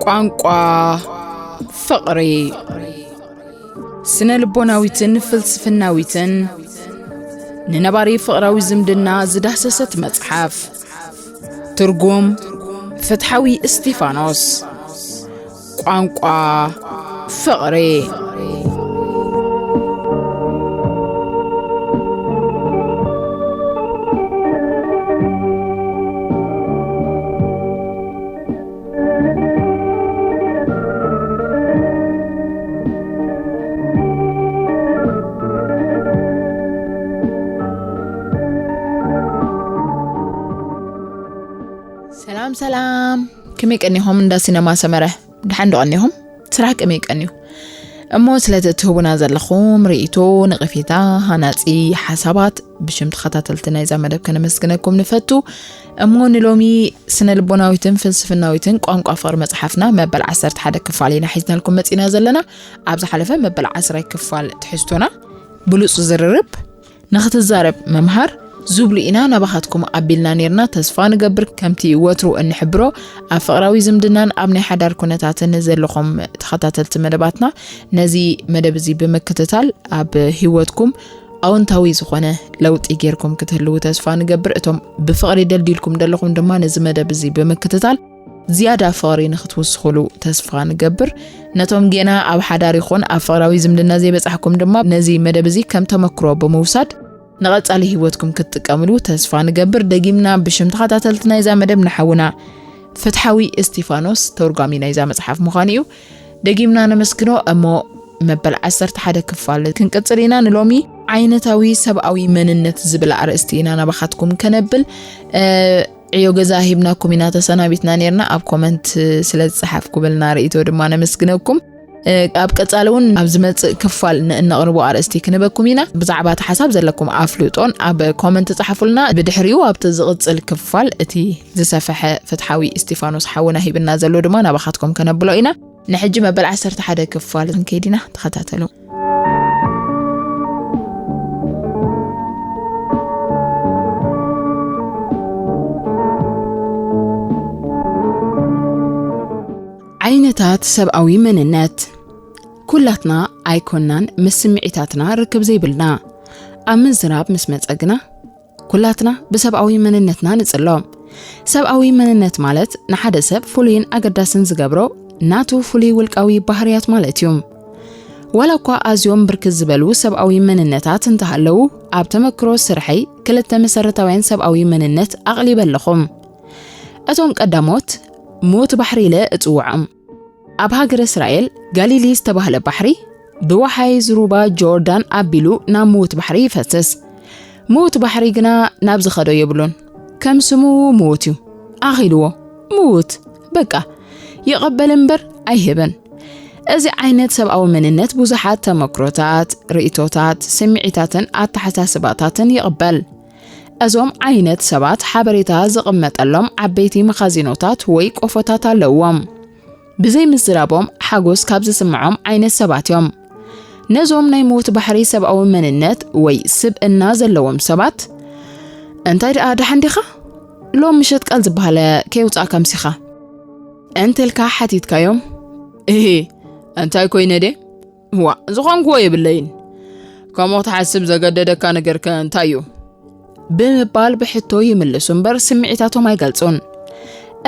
ቋንቋ ፍቕሪ። ስነ ልቦናዊትን ፍልስፍናዊትን ንነባሪ ፍቕራዊ ዝምድና ዝዳሰሰት መጽሓፍ። ትርጉም ፍትሓዊ እስቲፋኖስ። ቋንቋ ፍቕሪ። ሰላም ሰላም፣ ከመይ ቀኒኹም? እንዳ ሲነማ ሰመረ ደሓን ዶ ቀኒኹም? ስራሕ ከመይ ቀንዩ? እሞ ስለቲ እትህቡና ዘለኹም ርእይቶ፣ ነቐፌታ፣ ሃናጺ ሓሳባት ብሽም ተኸታተልቲ ናይዛ መደብ ከነመስግነኩም ንፈቱ። እሞ ንሎሚ ስነ ልቦናዊትን ፍልስፍናዊትን ቋንቋ ፍቕሪ መጽሓፍና መበል ዓሰርተ ሓደ ክፋል ኢና ሒዝናልኩም መጺና ዘለና። ኣብ ዝሓለፈ መበል ዓስራይ ክፋል ትሕዝቶና ብሉጽ ዝርርብ ንኽትዛረብ ምምሃር ዝብሉ ኢና ናባኻትኩም ኣቢልና ኔርና። ተስፋ ንገብር ከምቲ ወትሩ እንሕብሮ ኣብ ፍቕራዊ ዝምድናን ኣብ ናይ ሓዳር ኩነታትን ዘለኹም ተኸታተልቲ መደባትና ነዚ መደብ እዚ ብምክትታል ኣብ ህይወትኩም ኣወንታዊ ዝኾነ ለውጢ ጌርኩም ክትህልዉ ተስፋ ንገብር። እቶም ብፍቕሪ ደልዲልኩም ዘለኹም ድማ ነዚ መደብ እዚ ብምክትታል ዝያዳ ፍቕሪ ንኽትውስኹሉ ተስፋ ንገብር። ነቶም ጌና ኣብ ሓዳር ይኹን ኣብ ፍቕራዊ ዝምድና ዘይበጻሕኩም ድማ ነዚ መደብ እዚ ከም ተመክሮ ብምውሳድ ንቐጻሊ ህይወትኩም ክትጥቀምሉ ተስፋ ንገብር። ደጊምና ብሽም ተኸታተልቲ ናይዛ መደብ ንሓውና ፍትሓዊ እስቲፋኖስ ተርጓሚ ናይዛ መጽሓፍ ምዃኑ እዩ። ደጊምና ነመስግኖ። እሞ መበል ዓሰርተ ሓደ ክፋል ክንቅጽል ኢና። ንሎሚ ዓይነታዊ ሰብኣዊ መንነት ዝብል ኣርእስቲ ኢና ናባኻትኩም ከነብል። እ፣ ዕዮ ገዛ ሂብናኩም ኢና ተሰናቢትና ኔርና። ኣብ ኮመንት ስለ ዝጸሓፍኩ በልና ርእይቶ ድማ ነመስግነኩም። እ፣ ኣብ ቀጻሊ እውን ኣብ ዝመጽእ ክፋል ን-፣ እነቕርቦ ኣርእስቲ ክንበኩም ኢና። ብዛዕባ እቲ ሓሳብ ዘለኩም ኣፍልጦን ኣብ ኮመንት ጸሓፉልና። ብድሕሪኡ ኣብቲ ዝቕጽል ክፋል እቲ ዝሰፈሐ ፍትሓዊ እስቲፋኖስ ሓውና ሂብና ዘሎ ድማ ናባኻትኩም ከነብሎ ኢና። ንሕጂ መበል ዓሰርተ ሓደ ክፋል ክንከይድ ኢና። ተኸታተሉ። ዓይነታት ሰብኣዊ መንነት። ኩላትና ኣይኮናን ምስ ስምዒታትና ርክብ ዘይብልና። ኣብ ምዝራብ ምስ መጸ ግና ኩላትና ብሰብኣዊ መንነትና ንጽሎ። ሰብኣዊ መንነት ማለት ንሓደ ሰብ ፍሉይን ኣገዳስን ዝገብሮ ናቱ ፍሉይ ውልቃዊ ባህርያት ማለት እዩ። ዋላ እኳ ኣዝዮም ብርክት ዝበሉ ሰብኣዊ መንነታት እንተሃለዉ፣ ኣብ ተመክሮ ስርሐይ ክልተ መሰረታውያን ሰብኣዊ መንነት ኣቕሊበ ኣለኹ። እቶም ቀዳሞት ምዉት ባሕሪ ኢለ እጽውዖም። ኣብ ሃገረ እስራኤል ጋሊሊ ዝተባህለ ባሕሪ ብወሓይዝ ሩባ ጆርዳን ኣቢሉ ናብ ምዉት ባሕሪ ይፈስስ። ምዉት ባሕሪ ግና ናብ ዝኸዶ የብሉን። ከም ስሙ ምዉት እዩ። ኣኺልዎ። ምዉት። በቃ። ይቕበል እምበር ኣይህብን። እዚ ዓይነት ሰብኣዊ መንነት ብዙሓት ተመክሮታት፣ ርእይቶታት፣ ስምዒታትን ኣተሓሳስባታትን ይቕበል። እዞም ዓይነት ሰባት ሓበሬታ ዝቕመጠሎም ዓበይቲ መኻዚኖታት ወይ ቆፎታት ኣለዎም። ብዘይ ምዝራቦም ሓጎስ ካብ ዝስምዖም ዓይነት ሰባት እዮም። ነዞም ናይ ምዉት ባሕሪ ሰብኣዊ መንነት ወይ ስብእና ዘለዎም ሰባት፣ "እንታይ ደኣ ደሓን ዲኻ? ሎም ምሸት ቃል ዝበሃለ ከየውጻእካ ምሲኻ?" እንተልካ ሓቲትካዮም፣ "እሂ፣ እንታይ ኮይነ ድየ? ዋእ፣ ዝኾንክዎ የብለይን። ከምኡ ክትሓስብ ዘገደደካ ነገርከ እንታይ እዩ?" ብምባል ብሕቶ ይምልሱ እምበር ስምዒታቶም ኣይገልጹን።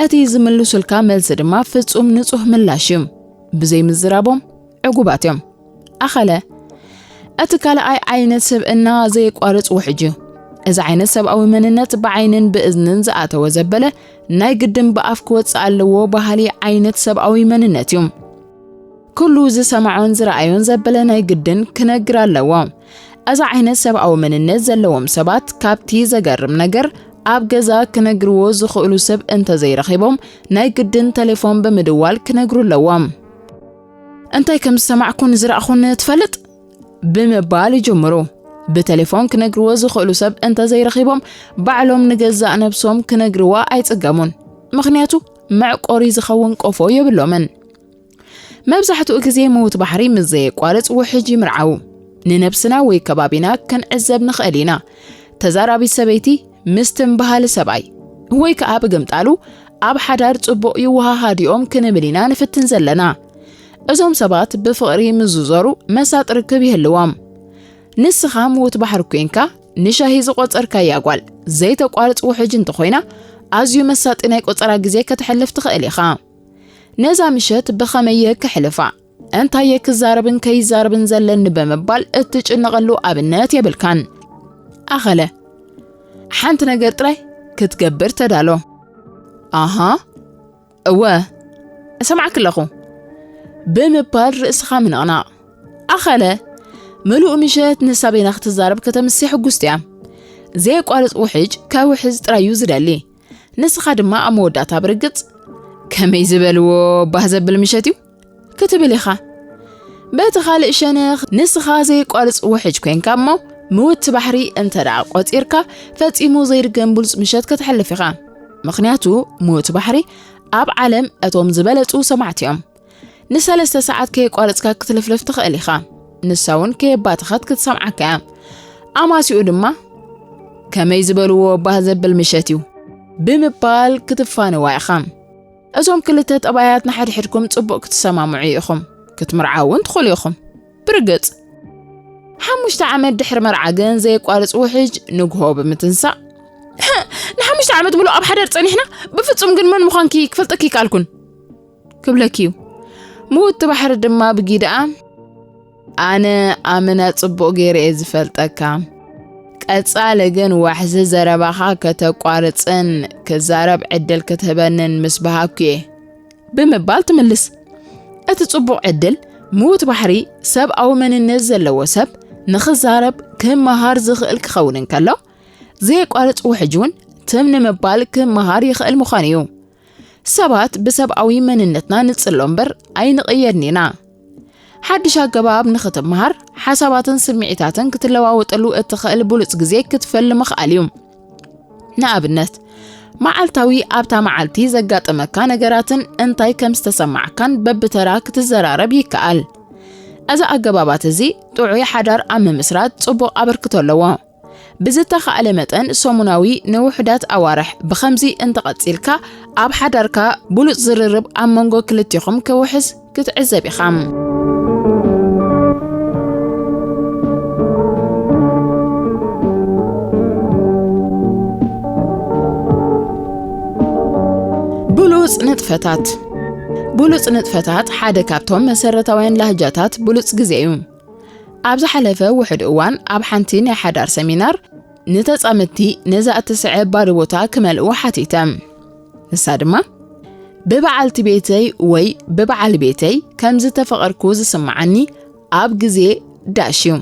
እቲ ዝምልሱልካ መልሲ ድማ ፍጹም ንጹህ ምላሽ እዩ። ብዘይ ምዝራቦም ዕጉባት እዮም። ኣኸለ፣ እቲ ካልኣይ ዓይነት ስብእና ዘየቋርጽ ውሕጅ እዩ። እዚ ዓይነት ሰብኣዊ መንነት ብዓይንን ብእዝንን ዝኣተወ ዘበለ ናይ ግድን ብኣፍ ክወጽእ ኣለዎ በሃሊ ዓይነት ሰብኣዊ መንነት እዩ። ኩሉ ዝሰምዖን ዝረኣዮን ዘበለ ናይ ግድን ክነግር ኣለዎ። እዚ ዓይነት ሰብኣዊ መንነት ዘለዎም ሰባት ካብቲ ዘገርም ነገር ኣብ ገዛ ክነግርዎ ዝኽእሉ ሰብ እንተዘይረኺቦም ናይ ግድን ተሌፎን ብምድዋል ክነግሩ ኣለዎም። "እንታይ ከም ዝሰማዕኩን ዝረኣኹን ትፈልጥ?" ብምባል ይጅምሩ። ብቴሌፎን ክነግርዎ ዝኽእሉ ሰብ እንተዘይረኺቦም፣ ባዕሎም ንገዛእ ነብሶም ክነግርዋ ኣይጽገሙን። ምኽንያቱ፣ መዕቆሪ ዝኸውን ቆፎ የብሎምን። መብዛሕትኡ ግዜ ምዉት ባሕሪ ምስ ዘየቋርጽ ውሕጅ ይምርዓዉ። ንነብስና ወይ ከባቢና ክንዕዘብ ንኽእል ኢና። ተዛራቢት ሰበይቲ ምስትም በሃሊ ሰብኣይ፣ ወይ ከኣ ብግምጣሉ ኣብ ሓዳር ጽቡቕ ይወሃሃዱ'ዮም ክንብል ኢና ንፍትን ዘለና። እዞም ሰባት ብፍቕሪ ምስ ዝዞሩ መሳጢ ርክብ ይህልዎም። ንስኻ ምዉት ባሕሪ ኴንካ ንሻሂ ዝቖጸርካያ ጓል ዘይተቋርጽ ውሕጅ እንተኾይና፣ ኣዝዩ መሳጢ ናይ ቆጸራ ግዜ ከተሕልፍ ትኽእል ኢኻ። ነዛ ምሸት ብኸመየ ከሕልፋ፣ እንታየ ክዛረብን ከይዛረብን ዘለኒ ብምባል እትጭነቐሉ ኣብነት የብልካን። ኣኸለ፣ ሓንቲ ነገር ጥራይ ክትገብር ተዳሎ። ኣሃ፣ እወ፣ እሰምዓኪ ኣለኹ ብምባል ርእስኻ ምንቕናቕ። ኣኸለ፣ ምሉእ ምሸት ንሳ በይና ክትዛረብ ከተምሲ ሕጉስቲ እያ። ዘየቋርጽ ውሕጅ ከውሕዝ ጥራይ እዩ ዝደሊ። ንስኻ ድማ ኣብ መወዳእታ ብርግጽ፣ "ከመይ ዝበልዎ ባህ ዘብል ምሸት እዩ?" ክትብል ኢኻ። በቲ ካልእ ሸነኽ፣ ንስኻ ዘይቋርጽ ውሕጅ ኮይንካ እሞ፣ ምውቲ ባሕሪ እንተ ደኣ ቆጺርካ፣ ፈጺሙ ዘይድገም ብሉጽ ምሸት ከተሕልፍ ኢኻ። ምኽንያቱ፣ ምውቲ ባሕሪ ኣብ ዓለም እቶም ዝበለጹ ሰማዕቲ እዮም። ንሰለስተ ሰዓት ከየቋረጽካ ክትልፍልፍ ትኽእል ኢኻ። ንሳ እውን ከየባተኸት ክትሰምዓካ እያ። ኣማሲኡ ድማ፣ "ከመይ ዝበልዎ ባህ ዘብል ምሸት እዩ" ብምባል ክትፋነዋ ኢኻ። እዞም ክልተ ጠባያት ንሓድሕድኩም ጽቡቕ ክትሰማምዑ ኢኹም። ክትምርዓዉ እውን ትኽእሉ ኢኹም። ብርግጽ፣ ሓሙሽተ ዓመት ድሕሪ መርዓ ግን ዘየቋርጽ ውሕጅ ንግሆ ብምትንሳእ፣ "ንሓሙሽተ ዓመት ምሉእ ኣብ ሓዳር ጸኒሕና፣ ብፍጹም ግን መን ምዃንኪ ክፈልጠኪ ኣይከኣልኩን" ክብለኪ እዩ። ምውቲ ባሕሪ ድማ ብጊድኣ፣ "ኣነ ኣመና ጽቡቕ ገይረ እየ ዝፈልጠካ። ቀጻሊ ግን ዋሕዚ ዘረባኻ ከተቋርጽን ክዛረብ ዕድል ክትህበንን ምስ በሃኩ እየ" ብምባል ትምልስ። እቲ ጽቡቕ ዕድል፣ ምዉት ባሕሪ ሰብኣዊ መንነት ዘለዎ ሰብ ንኽዛረብ ክመሃር ዝኽእል ክኸውን እንከሎ፣ ዘየቋርጽ ውሕጅ እውን ትም ንምባል ክመሃር ይኽእል ምዃኑ እዩ። ሰባት ብሰብኣዊ መንነትና ንጽሎ እምበር ኣይንቕየድን ኢና። ሓድሽ ኣገባብ ንኽትመሃር፣ ሓሳባትን ስምዒታትን ክትለዋወጠሉ እትኽእል ብሉጽ ግዜ ክትፈሊ ምኽኣል እዩ። ንኣብነት፣ መዓልታዊ ኣብታ መዓልቲ ዘጋጠመካ ነገራትን እንታይ ከም ዝተሰማዓካን በብተራ ክትዘራረብ ይከኣል። እዚ ኣገባባት እዚ ጥዑይ ሓዳር ኣብ ምምስራት ጽቡቕ ኣበርክቶ ኣለዎ። ብዝተኻእለ መጠን ሰሙናዊ ንውሑዳት ኣዋርሕ ብኸምዚ እንተቐጺልካ፣ ኣብ ሓዳርካ ብሉጽ ዝርርብ ኣብ መንጎ ክልቴኹም ክውሕዝ ክትዕዘብ ኢኻ። ብሉጽ ንጥፈታት። ብሉጽ ንጥፈታት ሓደ ካብቶም መሰረታውያን ላህጃታት ብሉጽ ግዜ እዩ። ኣብ ዝሓለፈ ውሑድ እዋን ኣብ ሓንቲ ናይ ሓዳር ሰሚናር ንተጻመድቲ ነዛ እትስዕብ ባዶ ቦታ ክመልኡ ሓቲተ። ንሳ ድማ፣ "ብበዓልቲ ቤተይ ወይ ብበዓል ቤተይ ከም ዝተፈቐርኩ ዝስምዓኒ ኣብ ግዜ ዳሽ እዩ።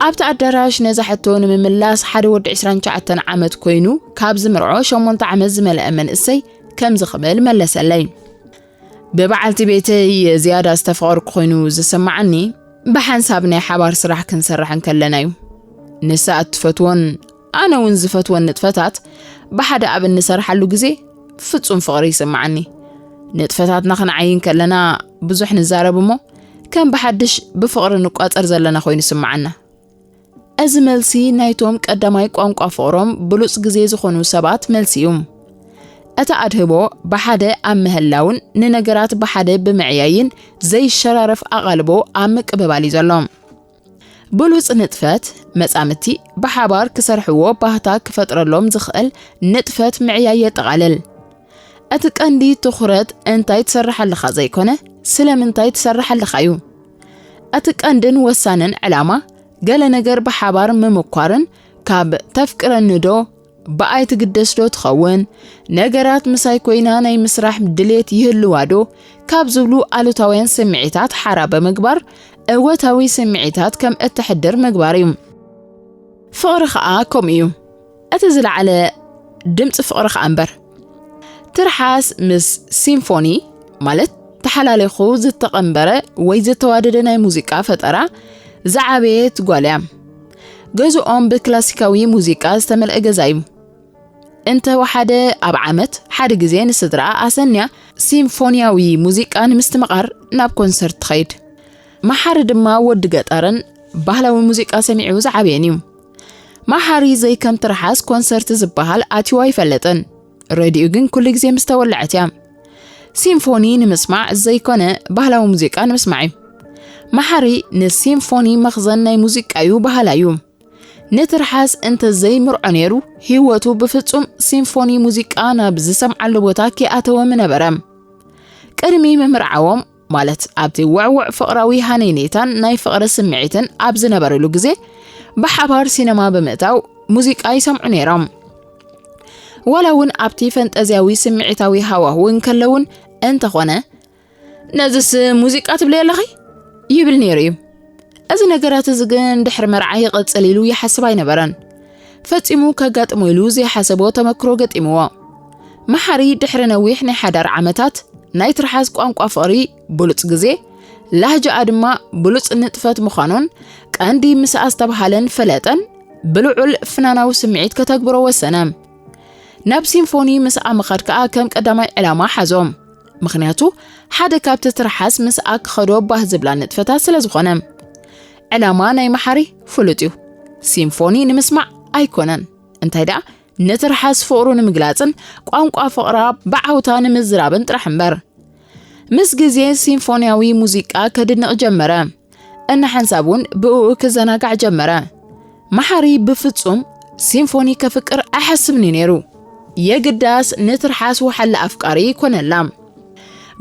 ኣብቲ ኣዳራሽ ነዛ ሕቶ ንምምላስ ሓደ ወዲ ዕስራን ትሽዓተን ዓመት ኮይኑ ካብ ዝምርዖ ሸሞንተ ዓመት ዝመልአ መንእሰይ ከምዚ ክብል መለሰለይ። ብበዓልቲ ቤተይ ዝያዳ ዝተፈቐርኩ ኮይኑ ዝስምዓኒ ብሓንሳብ ናይ ሓባር ስራሕ ክንሰርሕ እንከለና እዩ። ንሳ እትፈትዎን ኣነ እውን ዝፈትወን ንጥፈታት ብሓደ ኣብ እንሰርሓሉ ግዜ ፍጹም ፍቕሪ ይስምዓኒ። ንጥፈታትና ክንዓይ እንከለና ብዙሕ ንዛረብ እሞ ከም ብሓድሽ ብፍቕሪ ንቋጸር ዘለና ኮይኑ ይስምዓና።" እዚ መልሲ ናይቶም ቀዳማይ ቋንቋ ፍቕሮም ብሉጽ ግዜ ዝኾኑ ሰባት መልሲ እዩ። እቲ ኣድህቦ ብሓደ ኣብ ምህላውን ንነገራት ብሓደ ብምዕያይን ዘይሸራረፍ ኣቓልቦ ኣብ ምቅብባል እዩ ዘሎ። ብሉጽ ንጥፈት፣ መጻምድቲ ብሓባር ክሰርሕዎ ባህታ ክፈጥረሎም ዝኽእል ንጥፈት ምዕያይ የጠቓልል። እቲ ቀንዲ ትኹረት እንታይ ትሰርሕ ኣለኻ ዘይኮነ፣ ስለምንታይ ትሰርሕ ኣለኻ እዩ። እቲ ቀንድን ወሳንን ዕላማ፣ ገለ ነገር ብሓባር ምምኳርን፣ ካብ "ተፍቅረኒ ዶ? ብኣይ ትግደስ ዶ ትኸውን? ነገራት ምሳይ ኮይና ናይ ምስራሕ ድሌት ይህልዋ ዶ?" ካብ ዝብሉ ኣሉታውያን ስምዒታት ሓራ ብምግባር፣ እወታዊ ስምዒታት ከም እተሕድር ምግባር እዩ። ፍቕሪ ኸኣ ከምኡ እዩ። እቲ ዝለዓለ ድምጺ ፍቕሪ ኸኣ እምበር። ትርሓስ ምስ ሲምፎኒ፣ ማለት ተሓላሊኹ ዝተቐንበረ ወይ ዝተዋደደ ናይ ሙዚቃ ፈጠራ ዝዓበየት ጓል እያ። ገዝኦም ብክላሲካዊ ሙዚቃ ዝተመልአ ገዛ እዩ። እንተ ወሓደ ኣብ ዓመት ሓደ ግዜ ንስድራ ኣሰንያ ሲምፎንያዊ ሙዚቃ ንምስትምቓር ናብ ኮንሰርት ትኸይድ። መሓሪ ድማ ወዲ ገጠርን ባህላዊ ሙዚቃ ሰሚዑ ዝዓበየን እዩ። መሓሪ ዘይከም ትርሓስ ኮንሰርት ዝበሃል ኣትዩ ኣይፈልጥን። ሬድዮ ግን ኩሉ ግዜ ምስ ተወልዐት እያ። ሲምፎኒ ንምስማዕ ዘይኮነ ባህላዊ ሙዚቃ ንምስማዕ እዩ። መሓሪ ንሲምፎኒ መኽዘን ናይ ሙዚቃ እዩ በሃላይ እዩ። ንትርሓስ እንተ ዘይምርዖ ነይሩ፣ ህይወቱ ብፍጹም ሲምፎኒ ሙዚቃ ናብ ዝሰምዓሉ ቦታ ከይኣተወ ምነበረ። ቅድሚ ምምርዓዎም፣ ማለት ኣብቲ ውዕውዕ ፍቕራዊ ሃነይነይታን ናይ ፍቕሪ ስምዒትን ኣብ ዝነበረሉ ግዜ፣ ብሓባር ሲነማ ብምእታው ሙዚቃ ይሰምዑ ነይሮም። ዋላ እውን ኣብቲ ፈንጠዝያዊ ስምዒታዊ ሃዋህው እንከለውን እንተኾነ፣ "ነዝስ ሙዚቃ ትብለይ ኣለኺ?" ይብል ነይሩ እዩ። እዚ ነገራት እዚ ግን ድሕሪ መርዓ ይቕጽል ኢሉ ይሓስብ ኣይነበረን። ፈጺሙ ከጋጥሞ ኢሉ ዘይሓሰቦ ተመክሮ ገጢምዎ። መሓሪ ድሕሪ ነዊሕ ናይ ሓዳር ዓመታት ናይ ትርሓስ ቋንቋ ፍቕሪ ብሉጽ ግዜ፣ ላህጃኣ ድማ ብሉጽ ንጥፈት ምዃኑን ቀንዲ ምስኣ ዝተባህለን ፈለጠን ብልዑል ፍናናዊ ስምዒት ከተግብሮ ወሰነ። ናብ ሲምፎኒ ምስኣ ምኻድ ከኣ ከም ቀዳማይ ዕላማ ሓዞ። ምኽንያቱ ሓደ ካብቲ ትርሓስ ምስኣ ክኸዶ ባህ ዝብላ ንጥፈታት ስለ ዝኾነ። ዕላማ ናይ መሓሪ ፍሉጥ እዩ። ሲምፎኒ ንምስማዕ ኣይኮነን። እንታይ ደኣ ንትርሓስ ፍቕሩ ንምግላጽን ቋንቋ ፍቕራ ብዓውታ ንምዝራብን ጥራሕ እምበር። ምስ ግዜ ሲምፎንያዊ ሙዚቃ ከድንቕ ጀመረ። እናሓንሳብ እውን ብእኡ ክዘናጋዕ ጀመረ። መሓሪ ብፍጹም ሲምፎኒ ከፍቅር ኣይሓስብን እዩ ነይሩ። የግዳስ ንትርሓስ ወሓለ ኣፍቃሪ ይኮነላ።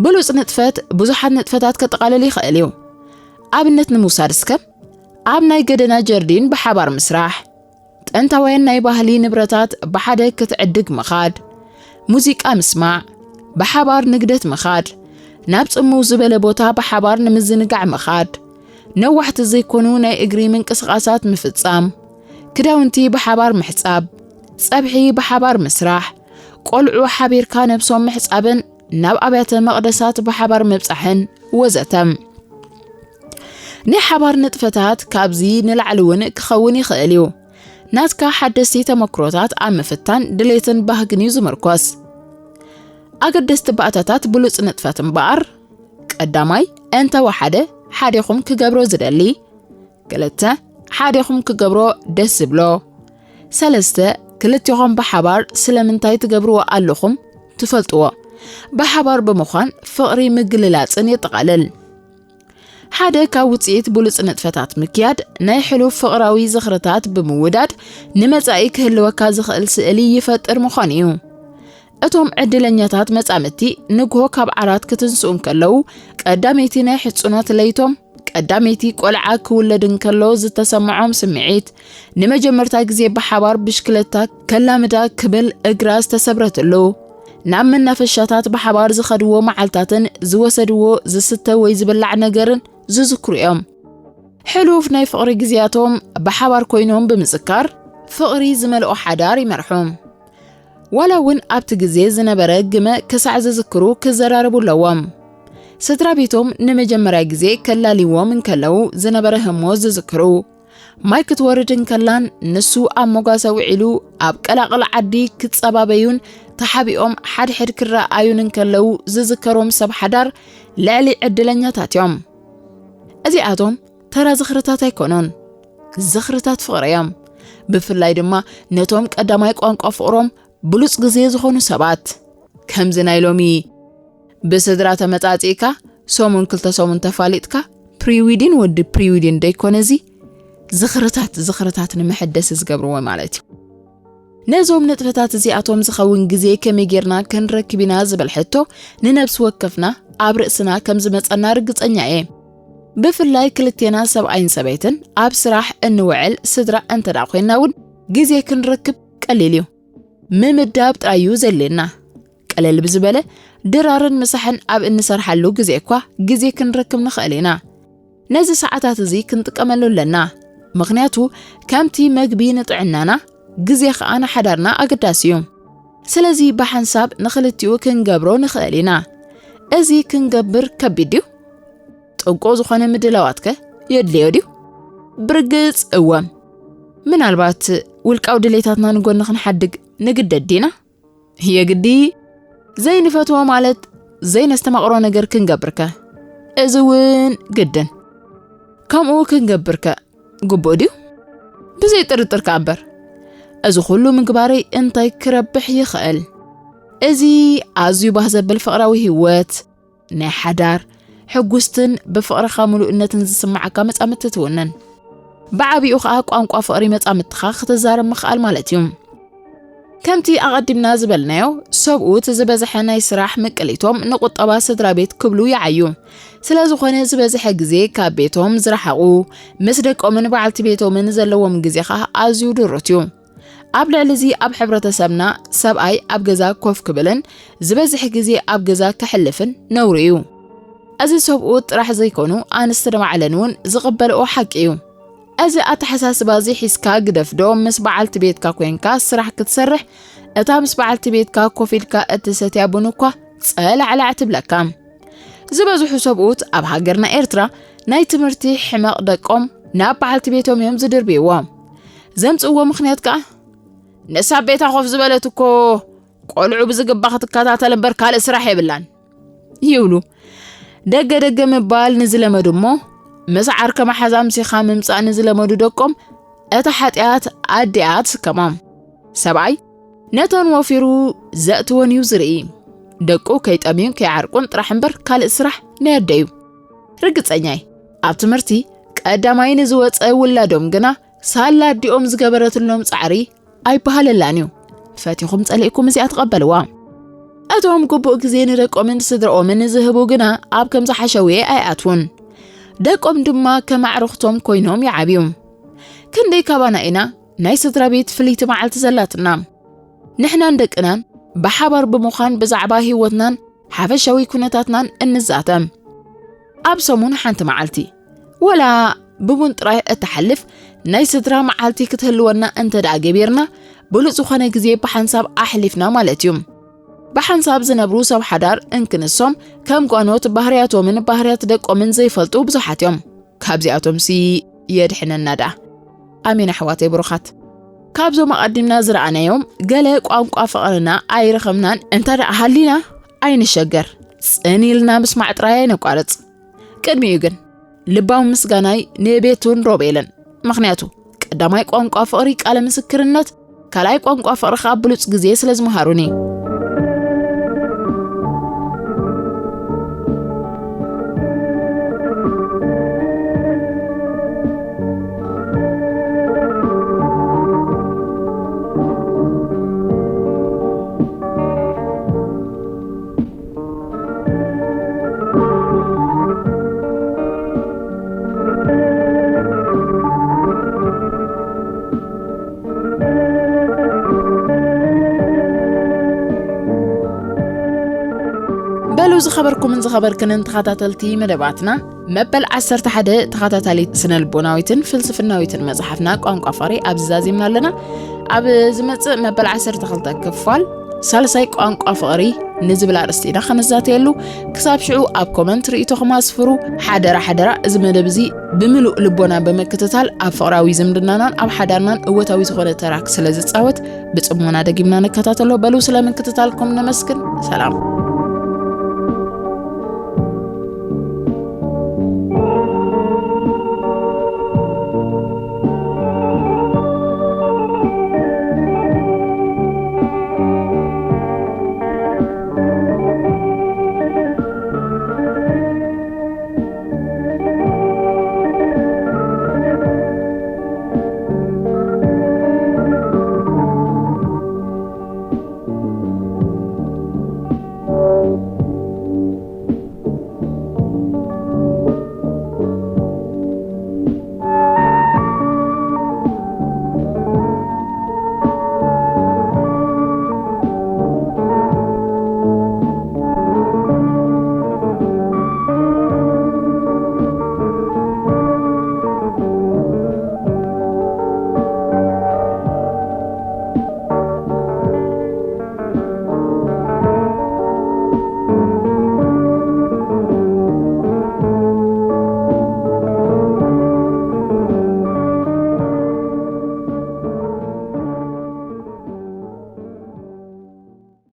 ብሉጽ ንጥፈት ብዙሓት ንጥፈታት ከጠቓልል ይኽእል እዩ። ኣብነት ንምውሳድ እስከ፣ ኣብ ናይ ገደና ጀርዲን ብሓባር ምስራሕ፣ ጥንታውያን ናይ ባህሊ ንብረታት ብሓደ ክትዕድግ ምኻድ፣ ሙዚቃ ምስማዕ፣ ብሓባር ንግደት ምኻድ፣ ናብ ጽምው ዝበለ ቦታ ብሓባር ንምዝንጋዕ ምኻድ፣ ነዋሕቲ ዘይኮኑ ናይ እግሪ ምንቅስቓሳት ምፍጻም፣ ክዳውንቲ ብሓባር ምሕጻብ፣ ጸብሒ ብሓባር ምስራሕ፣ ቆልዑ ሓቢርካ ነብሶም ምሕጻብን ናብ ኣብያተ መቕደሳት ብሓባር ምብጻሕን ወዘተ። ናይ ሓባር ንጥፈታት ካብዚ ንላዕሊ እውን ክኸውን ይኽእል እዩ። ናትካ ሓደስቲ ተመክሮታት ኣብ ምፍታን ድሌትን ባህግን እዩ ዝምርኮስ። ኣገደስቲ ባእታታት ብሉጽ ንጥፈት እምበኣር፣ ቀዳማይ፣ እንተ ወሓደ ሓዲኹም ክገብሮ ዝደሊ፣ ክልተ፣ ሓዲኹም ክገብሮ ደስ ዝብሎ፣ ሰለስተ፣ ክልቴኹም ብሓባር ስለምንታይ ትገብርዎ ኣለኹም ትፈልጥዎ፣ ብሓባር ብምዃን ፍቕሪ ምግልላጽን የጠቓልል። ሓደ ካብ ውጽኢት ብሉጽ ንጥፈታት ምክያድ፣ ናይ ሕሉፍ ፍቕራዊ ዝኽርታት ብምውዳድ፣ ንመጻኢ ክህልወካ ዝኽእል ስእሊ ይፈጥር ምዃን እዩ። እቶም ዕድለኛታት መጻምድቲ፣ ንግሆ ካብ ዓራት ክትንስኡ እንከለዉ፣ ቀዳመይቲ ናይ ሕጽኖት ለይቶም፣ ቀዳመይቲ ቆልዓ ክውለድ እንከሎ ዝተሰምዖም ስምዒት፣ ንመጀመርታ ግዜ ብሓባር ብሽክለታ ከላምዳ ክብል እግራ ዝተሰብረትሉ፣ ናብ መናፈሻታት ብሓባር ዝኸድዎ መዓልታትን ዝወሰድዎ ዝስተ ወይ ዝብላዕ ነገርን ዝዝክሩ እዮም። ሕሉፍ ናይ ፍቕሪ ግዜያቶም ብሓባር ኮይኖም ብምዝካር፣ ፍቕሪ ዝመልኦ ሓዳር ይመርሑ። ዋላ እውን ኣብቲ ግዜ ዝነበረ ግመ ክሳዕ ዝዝክሩ ክዘራረቡ ኣለዎም። ስድራ ቤቶም ንመጀመርያ ግዜ ከላልይዎም እንከለዉ ዝነበረ ህሞት ዝዝክሩ። ማይ ክትወርድ እንከላን ንሱ ኣብ መጓሰ ውዒሉ ኣብ ቀላቕል ዓዲ ክጸባበዩን ተሓቢኦም ሓድሕድ ክረኣዩን እንከለዉ ዝዝከሮም ሰብ ሓዳር ልዕሊ ዕድለኛታት እዮም። እዚኣቶም ተራ ዝኽርታት ኣይኮኑን፣ ዝኽርታት ፍቕሪ እዮም። ብፍላይ ድማ ነቶም ቀዳማይ ቋንቋ ፍቕሮም ብሉጽ ግዜ ዝኾኑ ሰባት። ከምዚ ናይ ሎሚ ብስድራ ተመጻጺእካ ሰሙን ክልተ ሰሙን ተፋሊጥካ ፕሪዊዲን ወዲ ፕሪዊዲን ደይኮነ እዚ ዝኽርታት፣ ዝኽርታት ንምሕደስ ዝገብርዎ ማለት እዩ። ነዞም ንጥፈታት እዚኣቶም ዝኸውን ግዜ ከመይ ጌርና ክንረክብ ኢና ዝብል ሕቶ ንነብሲ ወከፍና ኣብ ርእስና ከም ዝመጸና ርግጸኛ እየ። ብፍላይ ክልቴና ሰብኣይን ሰበይትን ኣብ ስራሕ እንውዕል ስድራ እንተ ደኣ ኮይንና እውን ግዜ ክንረክብ ቀሊል እዩ። ምምዳብ ጥራይ እዩ ዘድልየና። ቀለል ብዝበለ ድራርን ምሳሕን ኣብ እንሰርሓሉ ግዜ እኳ ግዜ ክንረክብ ንኽእል ኢና። ነዚ ሰዓታት እዚ ክንጥቀመሉ ኣለና። ምኽንያቱ ከምቲ መግቢ ንጥዕናና፣ ግዜ ኸኣ ንሓዳርና ኣገዳሲ እዩ። ስለዚ ብሓንሳብ ንኽልቲኡ ክንገብሮ ንኽእል ኢና። እዚ ክንገብር ከቢድ ድዩ? ጥንቁቕ ዝኾነ ምድላዋትከ የድልዮ ድዩ? ብርግጽ እወ። ምናልባት ውልቃዊ ድሌታትና ንጎኒ ክንሓድግ ንግደድ ዲና? የግዲ ዘይንፈትዎ ማለት ዘይነስተማቕሮ ነገር ክንገብርከ? እዚ እውን ግድን። ከምኡ ክንገብርከ ግቡእ ድዩ? ብዘይ ጥርጥር ከኣ እምበር። እዚ ኩሉ ምግባረይ እንታይ ክረብሕ ይኽእል? እዚ ኣዝዩ ባህ ዘብል ፍቕራዊ ህይወት፣ ናይ ሓዳር፣ ሕጉስትን ብፍቕርኻ ምሉእነትን ዝስምዓካ መጻምድቲ ትውንን። ብዓቢኡ ኸኣ ቋንቋ ፍቕሪ መጻምድትኻ ክትዛረብ ምኽኣል ማለት እዩ። ከምቲ ኣቐዲምና ዝበልናዮ፣ ሰብኡት ዝበዝሐ ናይ ስራሕ ምቅሊቶም ንቁጠባ ስድራ ቤት ክብሉ ይዓዩ። ስለ ዝኾነ ዝበዝሐ ግዜ ካብ ቤቶም ዝረሓቑ፣ ምስ ደቆምን በዓልቲ ቤቶምን ዘለዎም ግዜ ኸኣ ኣዝዩ ድሩት እዩ። ኣብ ልዕሊ እዚ ኣብ ሕብረተሰብና ሰብኣይ ኣብ ገዛ ኮፍ ክብልን ዝበዝሕ ግዜ ኣብ ገዛ ከሕልፍን ነውሪ እዩ። እዚ ሰብኡት ጥራሕ ዘይኮኑ ኣንስቲ ንባዕለን እውን ዝቕበልኦ ሓቂ እዩ። እዚ ኣተሓሳስባ እዚ ሒዝካ ግደፍዶ ምስ በዓልቲ ቤትካ ኮይንካ ስራሕ ክትሰርሕ እታ ምስ በዓልቲ ቤትካ ኮፍ ኢልካ እትሰትያ ቡን እኳ ጸላዕላዕ ትብለካ። ዝበዝሑ ሰብኡት ኣብ ሃገርና ኤርትራ ናይ ትምህርቲ ሕመቕ ደቆም ናብ በዓልቲ ቤቶም እዮም ዝድርብይዎ። ዘምጽእዎ ምኽንያት ከኣ ንሳ ኣብ ቤታ ኮፍ ዝበለት እኮ ቆልዑ ብዝግባ ክትከታተል እምበር ካልእ ስራሕ የብላን ይብሉ። ደገ ደገ ምባል ንዝለመዱ እሞ ምስ ዓርከ መሓዛ ምሲኻ ምምጻእ ንዝለመዱ ደቆም እታ ሓጢኣት ኣዲኣ ትስከሞም። ሰብኣይ ነተን ወፊሩ ዘእትወን እዩ ዝርኢ። ደቁ ከይጠምዩን ከይዓርቁን ጥራሕ እምበር ካልእ ስራሕ ናይ ኣደዩ። ርግጸኛይ ኣብ ትምህርቲ ቀዳማይ ንዝወጸ ውላዶም ግና ሳላ ኣዲኦም ዝገበረትሎም ጻዕሪ ኣይበሃለላን እዩ። ፈቲኹም ጸሊእኩም እዚኣ ትቐበልዋ። እቶም ግቡእ ግዜ ንደቆምን ስድራኦምን ዝህቡ ግና ኣብ ከምዚ ሓሸውየ ኣይኣትዉን። ደቆም ድማ ከም ኣዕሩኽቶም ኮይኖም ይዓብዩ። ክንደይ ካባና ኢና ናይ ስድራ ቤት ፍልይቲ መዓልቲ ዘላትና? ንሕናን ደቅናን ብሓባር ብምዃን ብዛዕባ ህይወትናን ሓፈሻዊ ኩነታትናን እንዛተም። ኣብ ሰሙን ሓንቲ መዓልቲ ወላ ብቡን ጥራይ እትሓልፍ ናይ ስድራ መዓልቲ ክትህልወና እንተ ደኣ ገቢርና፣ ብሉጽ ዝኾነ ግዜ ብሓንሳብ ኣሕሊፍና ማለት እዩ። ብሓንሳብ ዝነብሩ ሰብ ሓዳር እንክንሶም ከም ጓኖት ባህርያቶምን ባህርያት ደቆምን ዘይፈልጡ ብዙሓት እዮም። ካብዚኣቶምሲ የድሕነና ደኣ። ኣሜን ኣሕዋተይ ብሩኻት። ካብዞም ኣቐዲምና ዝረኣናዮም ገለ ቋንቋ ፍቕርና ኣይረኸብናን እንተ ደኣ ሃሊና ኣይንሸገር። ጽን ኢልና ምስማዕ ጥራይ ኣይነቋርጽ። ቅድሚኡ ግን ልባዊ ምስጋናይ ንቤቱን ሮቤልን። ምኽንያቱ ቀዳማይ ቋንቋ ፍቕሪ ቃለ ምስክርነት፣ ካልኣይ ቋንቋ ፍቕሪ ኸኣ ብሉጽ ግዜ ስለ ዝመሃሩኒ። በሉ ዝኸበርኩምን ዝኸበርክንን ተኸታተልቲ መደባትና፣ መበል ዓሰርተ ሓደ ተኸታታሊት ስነ ልቦናዊትን ፍልስፍናዊትን መጽሓፍና ቋንቋ ፍቕሪ ኣብዚ ዛዚምና ኣለና። ኣብ ዝመጽእ መበል ዓሰርተ ክልተ ክፋል ሳልሳይ ቋንቋ ፍቕሪ ንዝብል ኣርእስቲ ኢና ክንዛተየሉ። ክሳብ ሽዑ ኣብ ኮመንት ርእይቶኹም ኣስፍሩ። ሓደራ ሓደራ፣ እዚ መደብ እዚ ብምሉእ ልቦና ብምክትታል ኣብ ፍቕራዊ ዝምድናናን ኣብ ሓዳርናን እወታዊ ዝኾነ ተራ ስለ ዝጻወት ብጽሞና ደጊምና ንከታተሎ። በሉ ስለ ምክትታልኩም ነመስግን። ሰላም።